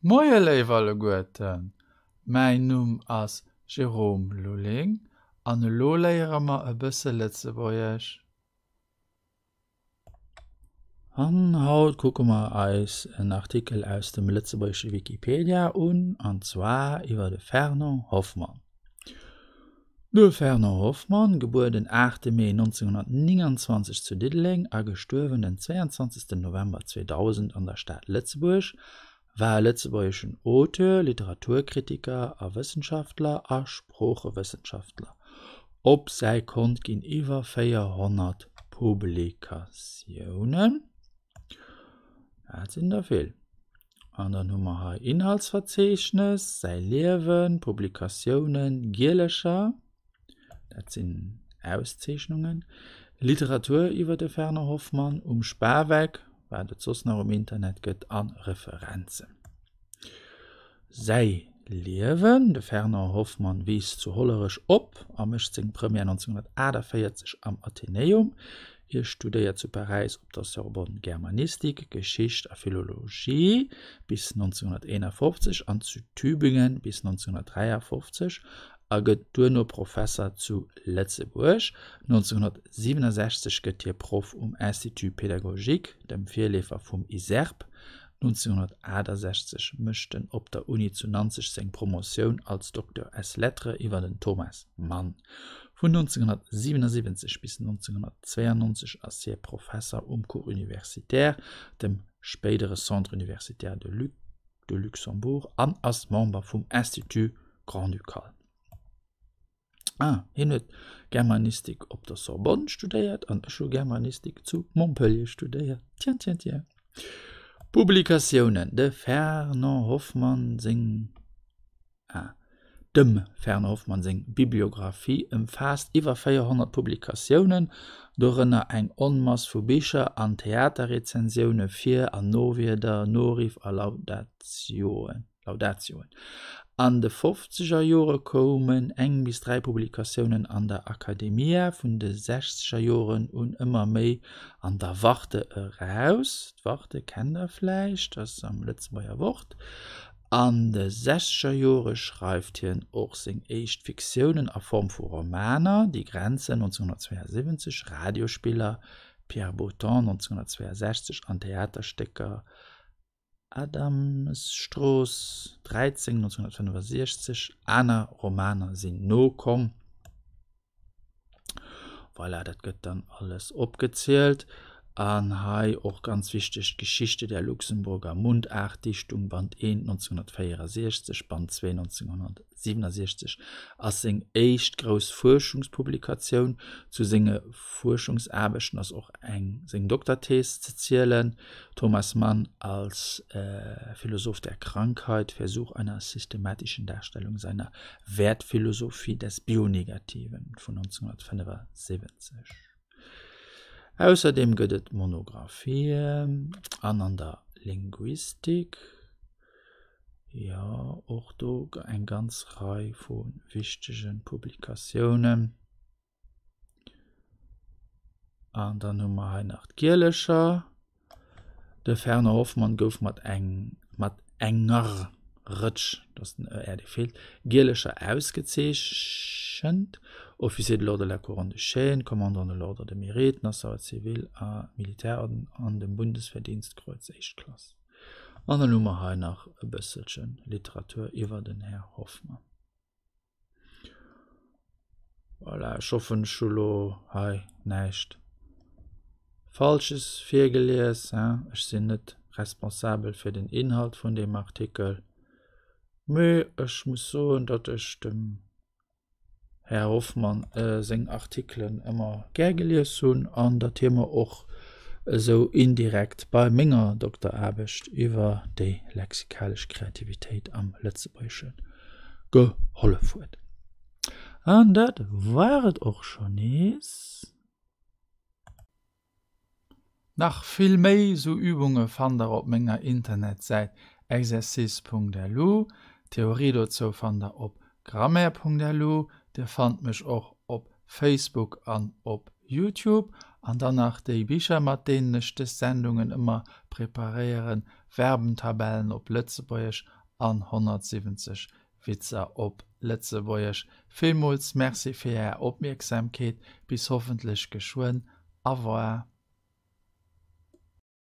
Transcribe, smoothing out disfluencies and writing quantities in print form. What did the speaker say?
Moie léif alleguerten, mäin Numm ass Jérôme Lulling an elo léiere mer e bësse Lëtzebuergesch. An haut kucke mer eis en Artikel aus dem lëtzebuergesche Wikipedia un, an zwar iwwer de Fernand Hoffmann. De Fernand Hoffmann, gebuer den 8 Mee 1929 zu Diddeleng a gestuerwen den 22 November 2000 an der Stad Lëtzebuerg, war e lëtzebuergeschen Auteur, Literaturkritiker a Wëssenschaftler a Sproochewëssenschaftler. Op säi Kont ginn iwwer 400 Publikatiounen, dat sinn der vill. An dann hu mer hei Inhaltsverzeechnes, säi Liewen, Publikatiounen, Gielecher, dat sinn Auszeechnungen, Literatur iwwer de Fernand Hoffmann um Spaweck, wat et soss nach um Internet gëtt, a Referenzen. Säi Liewen, De Fernand Hoffmann wiisst zu Hollerech op a mécht seng Première 1948 am Athenäum. Hie studéiert zu Paräis op der Sorbonne Germanistik, Geschicht a Philologie bis 1951 an zu Tübingen bis 1953 a gëtt duerno Professer zu Lëtzebuerg. 1967 gëtt hie Proff um Institut pédagogique, dem Virleefer vum ISERP. 1968 mécht en op der Uni zu Nanzeg seng Promotioun als Docteur ès lettres iwwer den Thomas Mann. Vun 1977 bis 1992 ass hie Professer um Cours universitaire, dem spéidere Centre universitaire de Luxembourg, an ass Member vum Institut grand-ducal. Ah, hien huet Germanistik op der Sorbonne studéiert an ech hu Germanistik zu Montpellier studéiert. Tiens, tiens, tiens. Publikatiounen, De Fernand Hoffmann seng Ah, dem Fernand Hoffmann seng Bibliographie ëmfaasst iwwer 400 Publikatiounen, dorënner eng Onmass vu Bicher an Theaterrezensioune, Vir an Nowierder, Noriff a Laudatioen. Laudatioen. An de fofzeger Jore koumen eng bis 3 Publikatiounen an der Academia, vun de sechzeger Joren un ëmmer méi an der Warte eraus. D'Warte kennt der vläicht, ass am Lëtzebuerger Wort. An de sechzeger Jore schreift hien och seng éischt Fiktiounen a Form vu Romaner, Die Grenze 1972, Radiospiller, Pierre Botan 1962 an Theaterstécker, Adamsstrooss 13, 1965, aner Romaner sinn nokomm. Voilà, dat gëtt dann alles opgezielt. An hei och ganz wichteg, d'Geschichte der Luxemburger Mundartdichtung, Band 1, 1964, Band 2, 1967, ass seng éischt grouss Fuerschungspublikatioun. Zu senge Fuerschungsaarbechten ass och eng seng Dokterthees ze zielen, Thomas Mann als Philosoph der Krankheit, Versuch einer systematischen Darstellung seiner Wertphilosophie des Bionegativen vun 1975. Ausserdeem gëtt et Monographien an an der Linguistik, jo och do eng ganz Rei vu wichtege Publikatiounen. An dann hu mer hei nach d'Gielecher. De Fernand Hoffmann gouf mat eng mat enger Rëtsch, dat ass den ER dee feelt, Gielecher ausgezeechent, Officier de l'Ordre de la Couronne de Chêne, Commandant de l'Ordre de Mérite, Nassauer Zivil a Militärorden an dem Bundesverdienstkreuz éischt Klass. An dann hu mer hei nach e bësselche Literatur iwwer den Här Hoffmann. Voilà, ech hoffen ech hu lo hei näischt Falsches virgelies. Ech sinn net responsabel fir den Inhalt vun deem Artikel, mee ech muss soen, datt ech dem Här Hoffmann seng Artikelen ëmmer gär gelies hunn an datt hie mer och esou indirekt bei menger Dokteraarbecht iwwer déi lexikalesch Kreativitéit am Lëtzebuergesche gehollef huet. An dat war et och scho nees. Nach vill méi sou Übunge fannt der op menger Internetsäit exercice.lu. D'Theorie dozou fannt der op grammaire.lu. Dir fannt mech och op Facebook an op Youtube. An dann nach déi Bicher, mat deenen ech dës Sendungen ëmmer preparéieren. Verbentabellen op Lëtzebuergesch an 170 Witzer op Lëtzebuergesch. Villmools Merci fir Är Opmierksamkeet, bis hoffentlech geschwënn. Au revoir.